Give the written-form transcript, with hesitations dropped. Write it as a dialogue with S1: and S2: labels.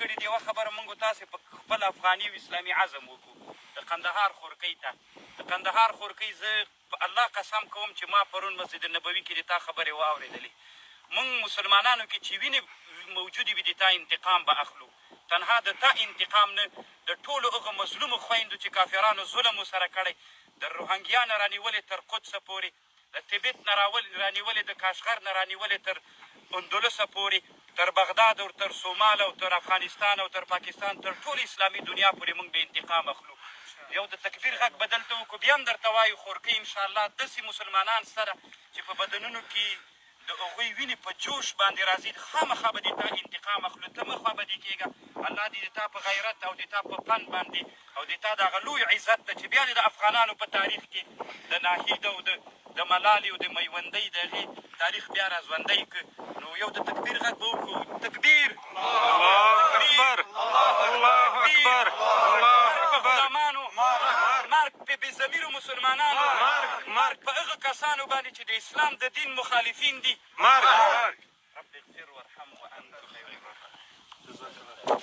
S1: کړي دي. یوه خبره مونږ تاسې په خپل افغاني او اسلامي عزم وکړو. د قندهار خورکۍ ته، د قندهار خورکۍ، زه په الله قسم کوم چې ما پرون مسجد نبوي کې د تا خبرې واورېدلې. مونږ مسلمانانو کې چې وینې موجودې وي، د تا انتقام به اخلو. تنها د تا انتقام نه، د ټولو هغو مظلومو خویندو چې کافرانو ظلم ورسره کړی، د روهنګیا نه رانیولې تر قدسه پورې، د تبت نه رانیولې، د کاشغر نه رانیولې تر اندلسه پورې، تر بغداد او تر سومال او تر افغانستان او تر پاکستان، تر ټولې اسلامي دنیا پورې مونږ به انتقام اخلو. یو د تکبیر غږ به دلته وکړو. بیا هم درته وایو خورکۍ، انشاءالله داسې مسلمانان سره چې په بدنونو کې د هغوی وینې په جوش باندې راځي، خامخا به د تا انتقام اخلو. ته مه خوابدې کېږه. الله دې د تا په غیرت او د تا په پند باندې او د تا د هغه لوی عزت ته چې بیا دې د افغانانو په تاریخ کې د ناهید او د ملالې او د میوندۍ د هغې تاریخ بیا را ژوندی کړ. نو یو د تکبیر غږ به وکړو. تکبیر!
S2: الله اکبر، الله اکبر، الله اکبر!
S1: غلامانو مرګ، په بې ضمیرو مسلمانانو مرګ، په هغه کسانو باندې چې د اسلام د دین مخالفین دي.
S2: مرګ!
S1: رب اغفر وارحم وانت خیر الراحمین.